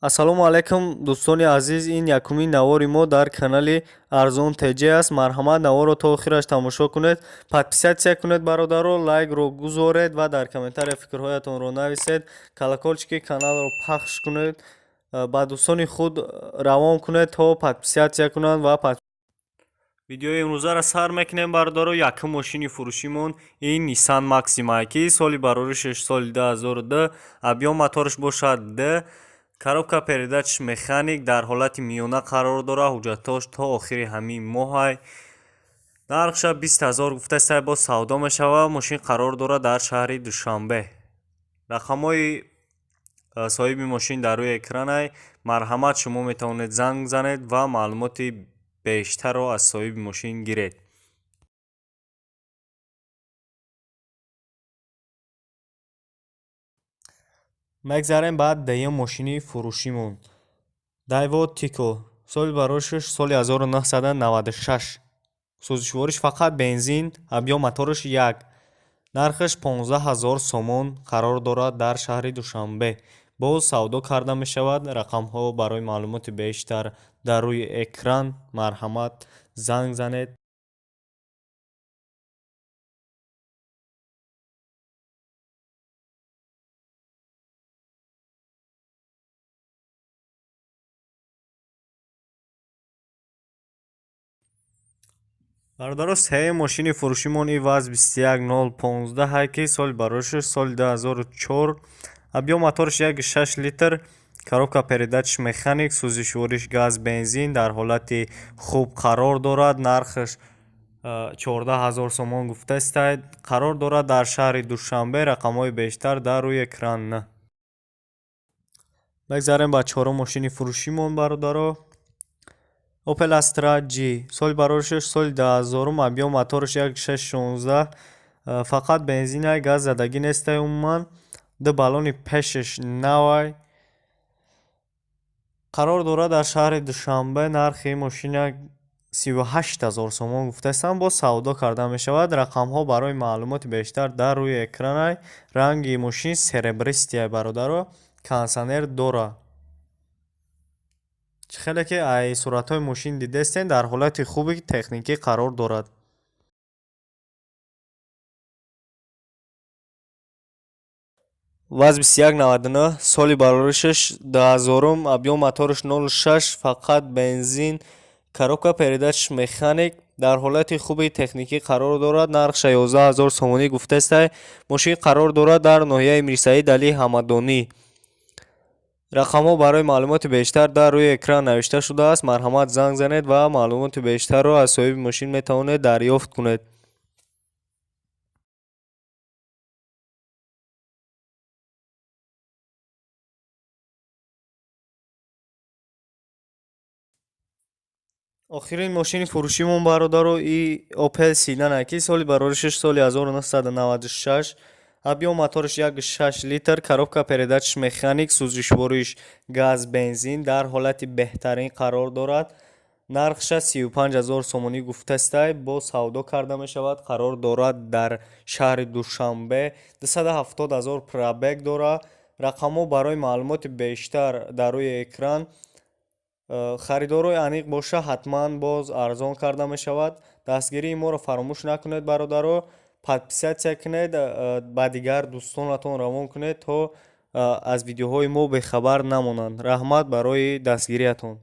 Ассалому алайкум, дӯстони азиз. Ин якумин навори мо дар канали Арзон ТЖ аст. Марҳамат, наворро то охираш тамошо кунед, подписаться кунед, бародаро, лайкро гузоред ва дар комментария фикрҳоятонро нависед, колокольчики каналро пахш кунед, ба дӯстони худ равон кунед, то подписаться кунанд. Ва видеои имрӯзаро сар мекунем, бародаро. Якум мошини фурӯшимон ин Nissan Maxima, ки соли бароришаш соли 2002, объём мотораш бошад д, коробка передач механик, дар ҳолати миёна қарор дорад. Ҳуҷҷатҳош то охири ҳамин моҳай. Нархша 20 000 гуфтастай, боз савдо мешавад. Мошин қарор дорад дар шаҳри Душанбе. Рақамҳои соҳиби мошин дар рӯи экранай. Марҳамат, шумо метавонед занг занед ва маълумоти бештарро аз соҳиби мошин гиред. Мегзарем ба дуюм мошини фурӯшимон. Daewoo Tico, соли бароришаш соли 1996, сӯзишвориш фақат бензин, объём мотораш як, нархаш 15 000 сомон, қарор дорад дар шаҳри Душанбе, боз савдо карда мешавад. Рақамҳо барои маълумоти бештар дар рӯи экран. Марҳамат, занг занед. Бародаро, сеюм мошини фурӯшимон и ВАЗ 21015, ки соли бароришаш соли 2004, объём мотораш 1,6 литр, коробка передач механик, сӯзишвориш газ, бензин, дар ҳолати хуб қарор дорад. Нархаш 14 000 сомон гуфтастай, қарор дорад дар шаҳри Душанбе. Рақамҳои бештар дар рӯи экран. Мегзарем ба чорум мошини фурӯшимон, бародаро. Opel Astra G, соли бароришаш соли 2000-ум, объём мотораш 1,6 16, фақат бензинай, газ задагӣ нестай умуман. Ду баллони пешаш навай, қарор дорад дар шаҳри Душанбе. Нархи мошина 38 000 сомон гуфтастам, боз савдо карда мешавад. Рақамҳо барои маълумоти бештар дар рӯи экранай. Ранги мошин серебристый, бародаро, кондитсионер дорад. Чӣ хеле ки ай суратҳои мошин дидестен, дар ҳолати хуби техникӣ қарор дорад. ВАЗ 2199, соли бароришаш 2000-ум, объём мотораш 06, фақат бензин, коробка передач механик, дар ҳолати хуби техникӣ қарор дорад. Нархша 11 000 сомонӣ гуфтастай. Мошин қарор дорад дар ноҳияи Мирсаид Алӣ Ҳамадонӣ. Рақамҳо барои маълумоти бештар дар рӯи экран навишта шудааст. Марҳамат, занг занед ва маълумоти бештарро аз соҳиби мошин метавонед дарёфт кунед. Охирин мошини фурӯшимон, бародаро, и Opel Sidan, ки соли бароришаш соли 1996, объём мотораш 1,6 литр, коробка передач механик, сӯзишвориш газ, бензин, дар ҳолати беҳтарин қарор дорад. Нархша 35 000 сомонӣ гуфтастай, боз савдо карда мешавад. Қарор дорад дар шаҳри Душанбе, 270 000 пробег дорад. Рақамҳо барои маълумоти бештар дар рӯи экран. Харидорои аниқ боша, ҳатман боз арзон карда мешавад. Дастгирии моро фаромӯш накунед, бародаро, подписаться кунед, ба дигар дӯстонатон равон кунед, то аз видеоҳои мо бехабар намонанд. Раҳмат барои дастгириятон.